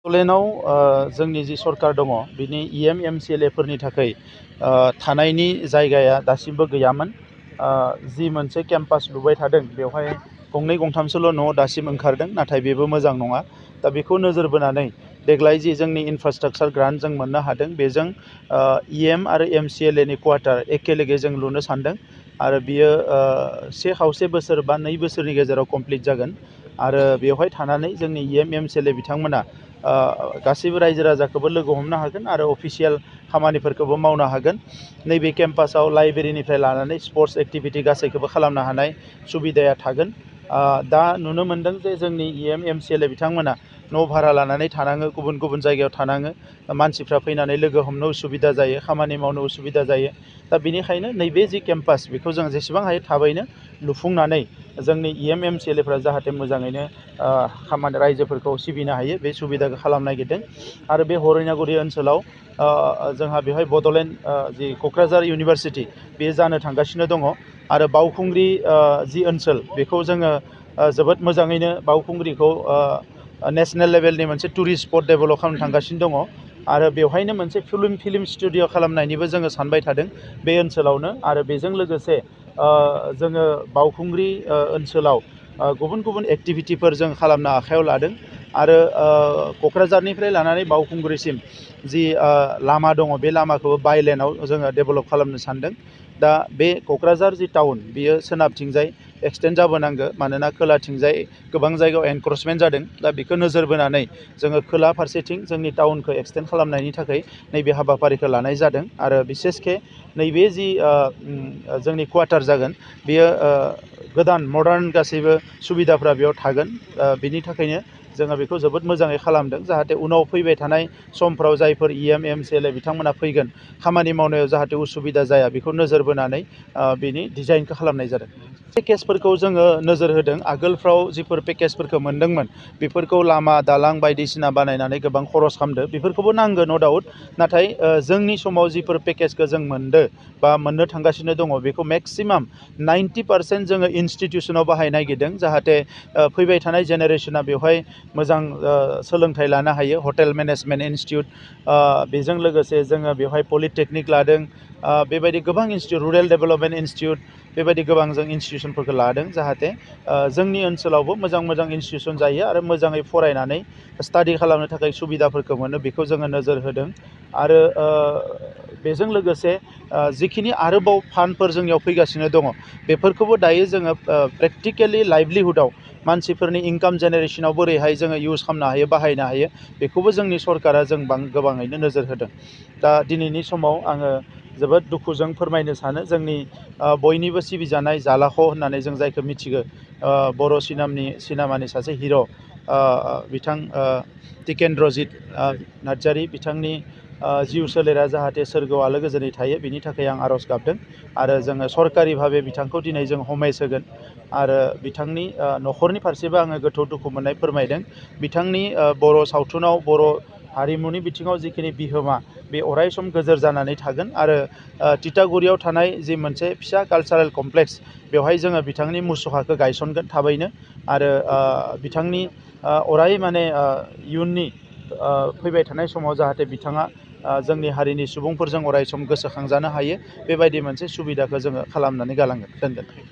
बड'लेण्डआव जोंनि जि सरकार दङ बिनि एमसिएलए फोरनि थाखाय थानायनि जायगाया दासिमबो गैयामोन। जि मोनसे केम्पास लुबाय थादों बेवहाय गंनै गंथामसोल' न' दासिम ओंखारदों, नाथाय बेबो मोजां नङा। दा बेखौ नोजोर बोनानै देग्लाय जि जोंनि इनफ्रास्ट्राक्चार ग्रान्ट जों मोननो हादों बेजों आरो एमसिएलएनि क्वार्टार एखेलेगे जों लुनो सानदों आरो बियो 1.5 बोसोर बा 2 बोसोरनि गेजेराव कमप्लिट जागोन आरो बेवहाय थानानै जोंनि एमसिएलए बिथांमोना गासैबो रायजो राजाखौबो लोगो हमनो हागोन आरो अफिसियेल खामानिफोरखौबो मावनो हागोन। नैबे केम्पासाव लाइब्रेरिनिफ्राय लानानै स्पर्ट्स एक्टिभिटि गासैखौबो खालामनो हानाय सुबिदाया थागोन। दा नुनो मोनदों जे जोंनि एमसिएलए बिथांमोना न' भारा लानानै थानाङो, गुबुन गुबुन जायगायाव थानाङो, मानसिफ्रा फैनानै लोगो हमनो उसुबिदा जायो, खामानि मावनो उसुबिदा जायो। दा बेनिखायनो नैबे जि केम्पास बेखौ जों जेसेबां हायो थाबैनो लुफुंनानै जोंनि एमसिएलएफ्रा जाहाथे मोजाङैनो खामानि रायजोफोरखौ सिबिनो हायो बे सुबिदाखौ खालामनो नागिरदों। आरो बे हरैनागुरि ओनसोलाव जोंहा बेवहाय बड'लेण्ड जि क'क्राझार इउनिभारसिटि बे जानो थांगासिनो दङ आरो बावखुंग्रि जि ओनसोल बेखौ जोङो जोबोद मोजाङैनो बावखुंग्रिखौ नेशनेल लेभेलनि मोनसे टुरिस्ट स्पट डेभेलप खालामनो थांगासिनो दङ आरो बेवहायनो मोनसे फिल्म स्टुडिअ खालामनायनिबो जोङो सानबाय थादों बे ओनसोलावनो। आरो बेजों लोगोसे जोङो बावखुंग्रि ओनसोलाव गुबुन गुबुन एक्टिभिटिफोर जों खालामनो आखायाव लादों आरो क'क्राझारनिफ्राय लानानै बावखुंग्रिसिम जि लामा दङ बे लामाखौबो बाइलेनाव जोङो डेभेलप खालामनो सानदों। दा बे क'क्राझार जि टाउन बियो सोनाबथिंजाय एक्सटेन्ड जाबोनांगौ, मानोना खोलाथिंजाय गोबां जायगायाव एनक्रचमेन्ट जादों। दा बेखौ नोजोर बोनानै जोङो खोला फारसेथिं जोंनि टाउनखौ एक्सटेन्ड खालामनायनि थाखाय नैबे हाबाफारिखौ लानाय जादों आरो बिसेसके नैबे जि जोंनि क्वार्टार जागोन बेयो गोदान मडार्न गासैबो सुबिदाफ्रा बेयाव थागोन। बिनि थाखायनो जोङो बेखौ जोबोद मोजाङै खालामदों जाहाथे उनाव फैबाय थानाय समफ्राव जायफोर एमसिएलए बिथांमोना फैगोन खामानि मावनायाव जाहाथे उसुबिदा जाया बेखौ नोजोर बोनानै बिनि डिजाइनखौ खालामनाय जादों। पेकेजफोरखौ जोङो नोजोर होदों। आगोलफ्राव जिफोर पेकेजफोरखौ मोन्दोंमोन बेफोरखौ लामा दालां बायदिसिना बानायनानै गोबां खरस खालामदो, बेफोरखौबो नांगौ न' डाउट। नाथाय जोंनि समाव जिफोर पेकेजखौ जों मोनदो बा मोननो थांगासिनो दङ बेखौ मेक्सिमाम 90% जोङो इनस्टिटिउसनाव बाहायनो नागिरदों जाहाथे फैबाय थानाय जेनेरेसना बेवहाय मोजां सोलोंथाइ लानो हायो। हटेल मेनेजमेन्ट इनस्टिट्युट, बेजों लोगोसे जोङो बेवहाय पलिटेकनिक लादों, बेबायदि गोबां इनस्टिट्युट, रुरेल डेभेलपमेन्ट इनस्टिट्युट, बेबायदि गोबां जों इनस्टिटिउसनफोरखौ लादों जाहाथे जोंनि ओनसोलावबो मोजां मोजां इनस्टिटिउसन जायो आरो मोजाङै फरायनानै स्टाडि खालामनो थाखाय सुबिदाफोरखौ मोनो बेखौ जोङो नोजोर होदों। आरो बेजों लोगोसे जिखिनि आरोबाव फान्डफोर जोंनियाव फैगासिनो दङ बेफोरखौबो दायो जोङो प्रेक्टिकेलि लाइभलिहुडआव मानसिफोरनि इनकाम जेनेरेसनाव बोरैहाय जोङो इउज खालामनो हायो, बाहायनो हायो, बेखौबो जोंनि सरकारा जों गोबाङैनो नोजोर होदों। दा दिनैनि समाव आङो जोबोद दुखुजों फोरमायनो सानो जोंनि बयनिबो सिबिजानाय जालाख' होननानै जों जायखौ मिथिगौ, बर' सिनेमानि सासे हिर' बिथां टिकेन्द्रजित नार्जारी बिथांनि जिउ सोलेरा जाहाथे सोरगोआव आलो गोजोनै थायो बिनि थाखाय आं आर'ज गाबदों आरो जोङो सरकारि भाबै बिथांखौ दिनै जों हमेस होगोन आरो बिथांनि न'खरनि फारसेबो आङो गोथौ दुखु मोननाय फोरमायदों। बिथांनि बर' सावथुनाव बर' हारिमुनि बिथिङाव जिखिनि बिहोमा बे अराय सम गोजोर जानानै थागोन आरो तितागुरियाव थानाय जि मोनसे फिसा कालसारेल कमप्लेक्स बेवहाय जोङो बिथांनि मुसुखाखौ गायसनगोन थाबैनो आरो बिथांनि अराय माने इयुननि फैबाय थानाय समाव जाहाथे बिथाङा जोंनि हारिनि सुबुंफोरजों अराय सम गोसोखांजानो हायो बेबायदि मोनसे सुबिदाखौ जोङो खालामनानै दोनगोन।